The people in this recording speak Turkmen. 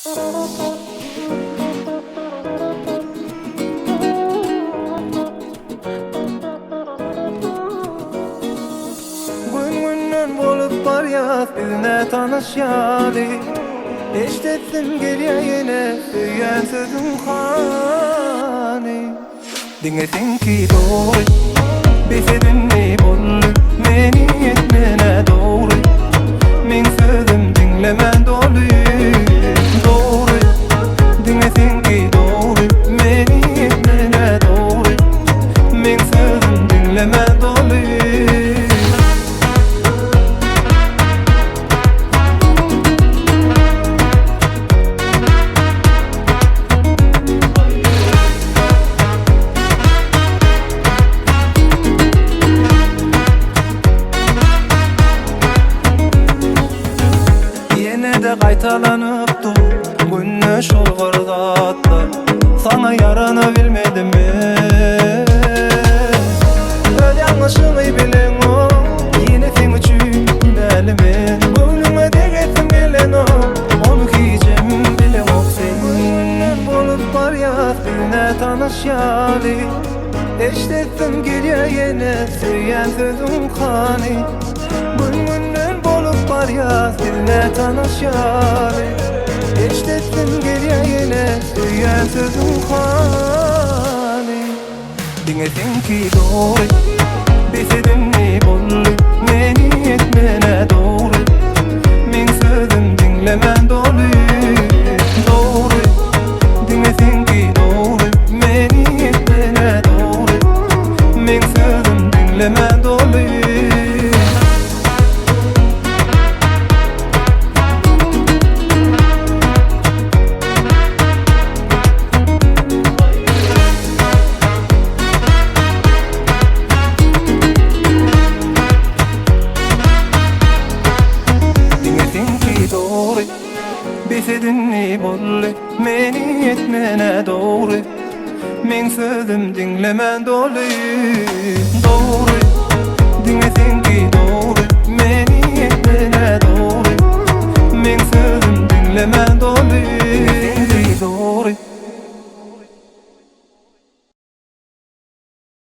Gün-günden bolup barýas biz nätanyş ýaly Eşdetdim gelýä ýene söýýän sözüň hany Diňe seňki dogry Bes edinmi boldy Meni etmenä dogry Meň sözüm diňlemän doly Dogry Diňe seňki dogry Meni etmenä dogry Meň sözüm diňlemän doly. Ýene-de gaýtalanyp dur günde şol bir zatlar Saňa ýaranabilmedim men Öz ýalňyşyňy bileňok Ýene seň üçin günäli men Göwnüňe degesim gelenok Ony hijem bileňok sen Gün-günden bolup barýas biz nätanyş ýaly Eşdetdim gelýä ýene söýýän sözüň hany Gün-günden bolup barýas biz nätanyş ýaly Eşdetdim gelýä ýene söýýän sözüň hany Diňe seňki dogry Bes edinmi boldy Meni etmenä dogry Meň sözüm diňlemän doly Dogry Diňe seňki dogry Meni etmenä dogry Meň sözüm diňlemän doly. Diňe seňki dogry Bes edinmi boldy Meni etmenä dogry Meň sözüm diňlemän doly Dogry Diňe seňki dogry Meni.